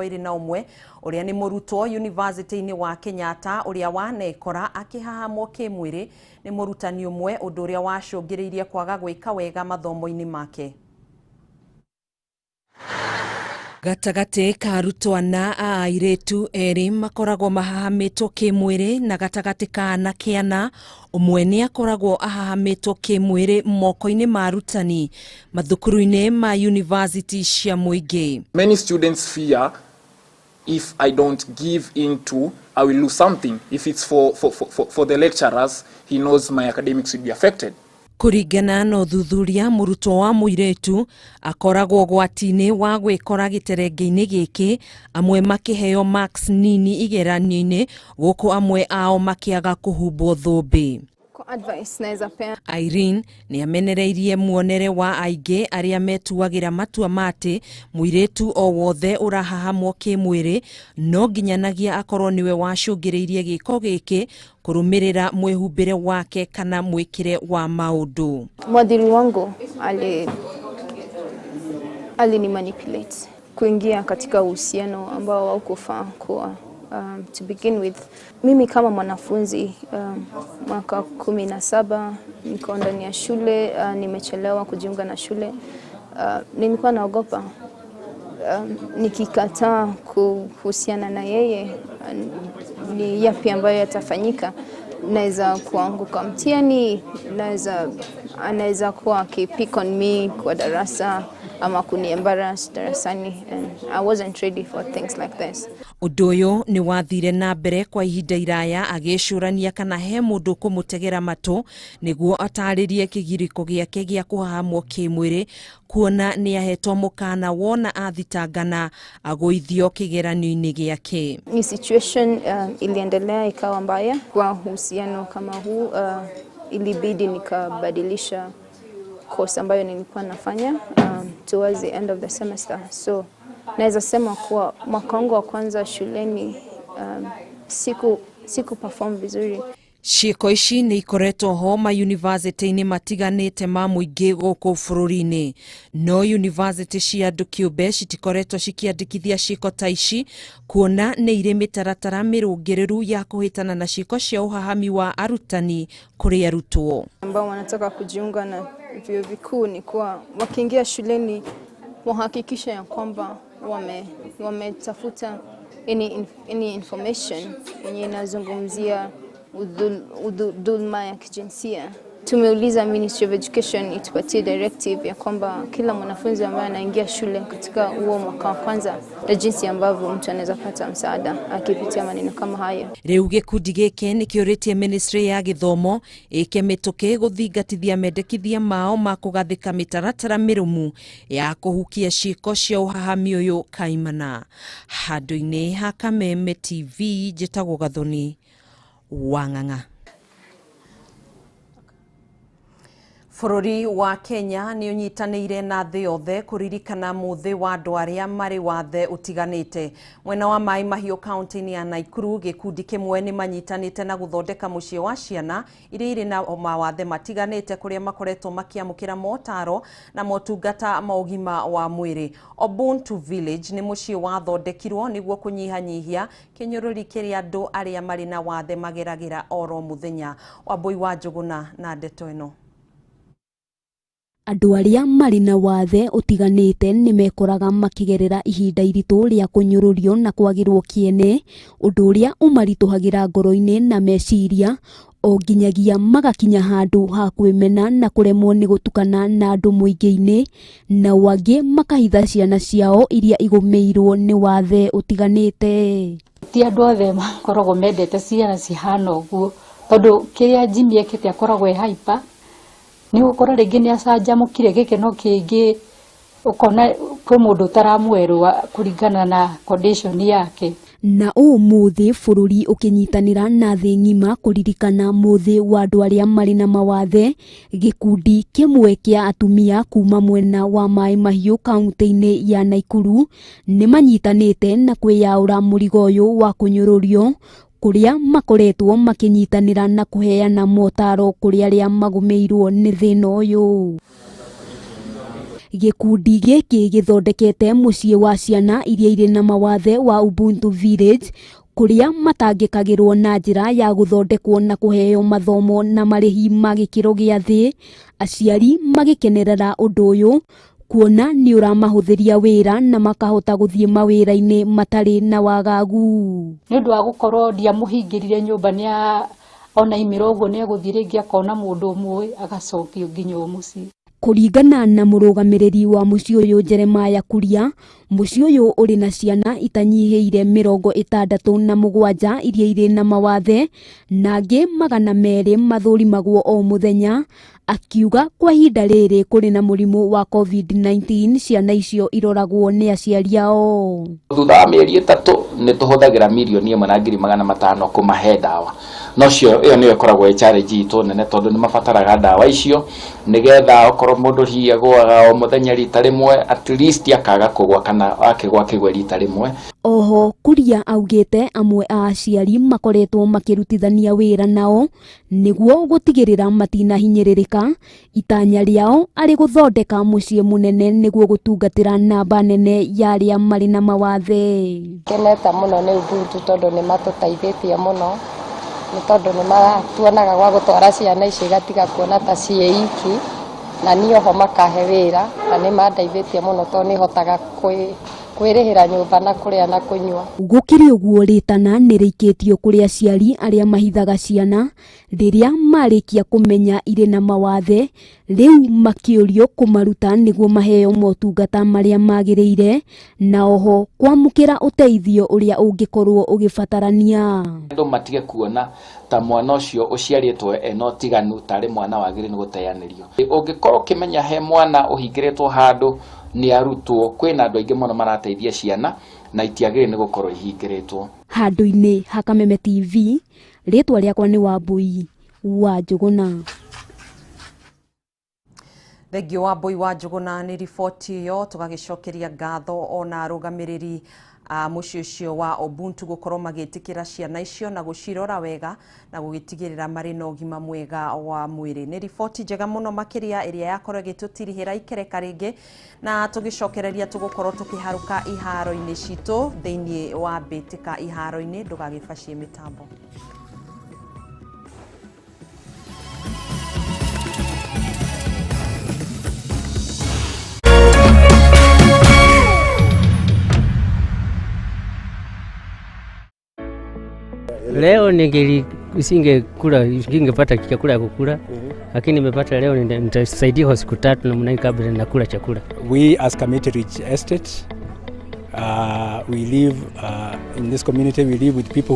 21 ũrĩa nĩ mũrutwo yunivasĩtĩ-inĩ wa Kenyatta ũrĩa wanekora akĩhahamwo kĩmwĩrĩ nĩ mũrutani ũmwe, ũndũ ũrĩa wacũngĩrĩirie kwaga gwĩka wega mathomo-inĩ make. Gatagatĩ ka arutwo ana a airĩtu erĩ makoragwo mahahamĩtwo kĩmwĩrĩ, na gatagatĩ ka anake ana ũmwe nĩ akoragwo ahahamĩtwo kĩmwĩrĩ moko-inĩ ma arutani mathukuru-inĩ ma yunivasĩtĩ cia mũingĩ. Many students fear if I don't give in to, I will lose something. If it's for the lecturers, he knows my academics will be affected. Kũringana na ũthuthuria, mũrutwo wa mũirĩtu akoragwo ũgwati-inĩ wa gwĩkora gĩterenge-inĩ gĩkĩ, amwe makĩheo marks nini igeranio-inĩ, gũkũ amwe ao makĩaga kũhumbwo thũmbĩ. Kwa advice naweza pea Irene nĩ amenereirie muonere wa aingĩ arĩa metuagĩra matua ma atĩ mũirĩtu o wothe ũrahahamwo kĩmwĩrĩ no nginyanagia akorwo nĩwe wacũngĩrĩirie gĩko gĩkĩ kũrũmĩrĩra mwĩhumbĩre wake kana mwĩkĩre wa maũndũ. Mwadhiri wangu alini manipulate kuingia katika uhusiano ambao haukufaa kuwa to begin with. Mimi kama mwanafunzi mwaka 17 niko ndani ya shule, nimechelewa kujiunga na shule, nilikuwa naogopa nikikataa kuhusiana na yeye, ni yapi ambayo yatafanyika. Naweza kuanguka mtihani, anaweza kuwa akipick on me kwa darasa ama kuniembarrass darasani, and I wasn't ready for things like this. Ũndũ ũyũ nĩ wathire na mbere kwa ihinda iraya agĩcũrania kana he mũndũ kũmũtegera matũ nĩguo atarĩrie kĩgirĩko gĩake gĩa kũhahamwo kĩmwĩrĩ, kuona nĩ ahetwo mũkana wona athitangana agũithio kĩgeranio-inĩ gĩake. Ni situation iliendelea ikawa mbaya. Kwa uhusiano kama huu, ilibidi nikabadilisha course ambayo nilikuwa nafanya towards the end of the semester. So naweza sema kuwa mwaka wangu wa kwanza shuleni siku perform vizuri. Ciĩko ici nĩ ikoretwo ho mayunivasĩtĩ-inĩ matiganĩte ma mũingĩ gũkũ bũrũri-inĩ, no yunivasĩtĩ cia andũ kĩũmbe citikoretwo cikĩandĩkithia ciĩko ta ici, kuona nĩ irĩ mĩtaratara mĩrũngĩrĩru ya kũhĩtana na ciĩko cia ũhahami wa arutani kũrĩ arutwo. Ambao wanataka kujiunga na vyuo vikuu ni kuwa wakiingia shuleni wahakikishe ya kwamba wametafuta any information yenye inazungumzia dhulma ya kijinsia. Tumeuliza Ministry of Education itupatie directive ya kwamba kila mwanafunzi ambaye anaingia shule katika huo mwaka wa kwanza na jinsi ambavyo mtu anaweza pata msaada akipitia maneno kama haya. Rĩu gĩkundi gĩkĩ nĩ kĩũrĩtie ministry ya gĩthomo ĩke mĩtũkĩ gũthingatithia mendekithia mao ma kũgathĩka mĩtaratara mĩrũmu ya kũhukia ciĩko cia ũhahami ũyũ kaimana. Handũ-inĩ ha Kameme TV, njĩtagwo Gathoni Wang'ang'a. Bũrũri wa Kenya nĩ ũnyitanĩire na thĩ yothe kũririkana mũthĩ wa andũ arĩa marĩ wathe ũtiganĩte. Mwena wa Mai Mahiũ kaunti-inĩ ya Nakuru, gĩkundi kĩmwe nĩ manyitanĩte na gũthondeka mũciĩ wa ciana iria irĩ na mawathe matiganĩte, kũrĩa makoretwo makĩamũkĩra motaro na motungata ma ũgima wa mwĩrĩ. Ubuntu Village nĩ mũciĩ wathondekirwo nĩguo kũnyihanyihia kĩnyũrũri kĩrĩa andũ arĩa marĩ na wathe mageragĩra oro mũthenya. Wambui wa Njũgũna na ndeto ĩno. Andũ arĩa marĩ na wathe ũtiganĩte nĩ mekoraga makĩgerera ihinda iritũ rĩa kũnyũrũrio na kwagĩrwo kĩene, ũndũ ũrĩa ũmaritũhagĩra ngoro-inĩ na meciria, o nginyagia magakinya handũ ha kwĩmena na kũremwo nĩ gũtukana na andũ mũingĩ-inĩ, nao angĩ makahitha ciana ciao iria igũmĩirwo nĩ wathe ũtiganĩte. Ti andũ othe makoragwo mendete ciana cihana ũguo, tondũ kĩrĩa Jimmy ekĩte akoragwo e hyper. Nĩ ũgũkora rĩngĩ nĩ acanjamũkire gĩkeno kĩngĩ, ũkona kwĩ mũndũ ũtaramwerũa kũringana na condition yake. Na ũmũthĩ bũrũri ũkĩnyitanĩra na thĩ ng'ima kũririkana mũthĩ wa andũ arĩa marĩ na mawathe, gĩkundi kĩmwe kĩa atumia kuma mwena wa Mai Mahiũ kaunti-inĩ ya Nakuru nĩ manyitanĩte na kwĩyaũra mũrigo ũyũ wa kũnyũrũrio, kũrĩa makoretwo makĩnyitanĩra na kũheana motaro kũrĩ arĩa magũmĩirwo nĩ thĩna ũyũ. Gĩkundi gĩkĩ gĩthondekete mũciĩ wa ciana iria irĩ na mawathe wa Ubuntu Village kũrĩa matangĩkagĩrwo na njĩra ya gũthondekwo na kũheo mathomo na marĩhi ma gĩkĩro gĩa thĩ, aciari magĩkenerera ũndũ ũyũ kuona nĩ ũramahũthĩria wĩra na makahota gũthiĩ mawĩra-inĩ matarĩ na wagagu. Nĩ ũndũ wa gũkorwo ndiamũhingĩrire nyũmba nĩ ona imĩra ũguo nĩ egũthiĩ rĩngĩ akona mũndũ ũmwe agacokio nginya o mũciĩ. Kũringana na mũrũgamĩrĩri wa mũciĩ ũyũ Jeremiah Kuria, mũciĩ ũyũ ũrĩ na ciana itanyihĩire 67 iria irĩ na mawathe na angĩ 200 mathũrimagwo o mũthenya. Akiuga kwa ihinda rĩrĩ kũrĩ na mũrimũ wa COVID-19 ciana icio iroragwo nĩ aciari ao. Thutha wa mĩeri 3 nĩ tũhũthagĩra 1,500,000 kũmahe ndawa, no cio ĩyo nĩyo ĩkoragwo ĩ challenge itũ nene tondũ nĩ mabataraga ndawa icio nĩgetha okorwo mũndũ hihi agũaga o mũthenya rita rĩmwe at least akaga kũgwa kana akĩgwa akĩgwe rita rĩmwe. Oho Kuria augĩte amwe a aciari makoretwo makĩrutithania wĩra nao nĩguo gũtigĩrĩra matinahinyĩrĩrĩka, itanya rĩao arĩ gũthondeka mũciĩ mũnene nĩguo gũtungatĩra namba nene ya arĩa marĩ na mawathe. Kenete mũno nĩ Ubuntu tondũ nĩ matũteithĩtie mũno, nĩ tondũ nĩ matuonaga gwa gũtwara ciana ici igatiga kuona ta ciĩ iki, na niĩ oho makahe wĩra na nĩ mandeithĩtie mũno tondũ nĩ hotaga kwĩrĩhĩra nyũmba na kũrĩa na kũnyua. Gũkĩrĩ ũguo rĩtana nĩ rĩikĩtio kũrĩ aciari arĩa mahithaga ciana rĩrĩa marĩkia kũmenya irĩ na mawathe, rĩu makĩũrio kũmaruta nĩguo maheo motungata marĩa magĩrĩire na oho kwamũkĩra ũteithio ũrĩa ũngĩkorwo ũgĩbatarania. Andũ matige kuona ta mwana ũcio ũciarĩtwo ena ũtiganu tarĩ mwana wagĩrĩirwo nĩ gũteanĩrio. Ũngĩkorwo ũkĩmenya he mwana ũhingĩrĩtwo handũ nĩ arutwo, kwĩna andũ aingĩ mũno marateithia ciana na itiagĩrĩire nĩ gũkorwo ihingĩrĩtwo. Handũ-inĩ ha Kameme TV, rĩtwa rĩakwa nĩ Wambui wa Njũgũna. Thengio Wambui wa Njũgũna nĩ riboti ĩyo, tũgagĩcokeria ngatho ona arũgamĩrĩri a mũciĩ ũcio wa Ubuntu gũkorwo magĩtĩkĩra ciana icio na gũcirora wega na gũgĩtigĩrĩra marĩ na ũgima mwega wa mwĩrĩ. Nĩ riboti njega mũno makĩria ĩrĩa yakorwo ĩgĩtũtirihĩra ikereka rĩngĩ, na tũgĩcokereria tũgũkorwo tũkĩharũka iharo-inĩ citũ thĩinĩ wa mbĩtĩka iharo-inĩ. Ndũgagĩbacie mĩtambo. Leo nisingekula, nisingepata chakula ya kukula, lakini nimepata leo, nitasaidia kwa siku 3 namna hii kabla nakula chakula. We as Kamiti Ridge Estate, we live in this community, we live with people who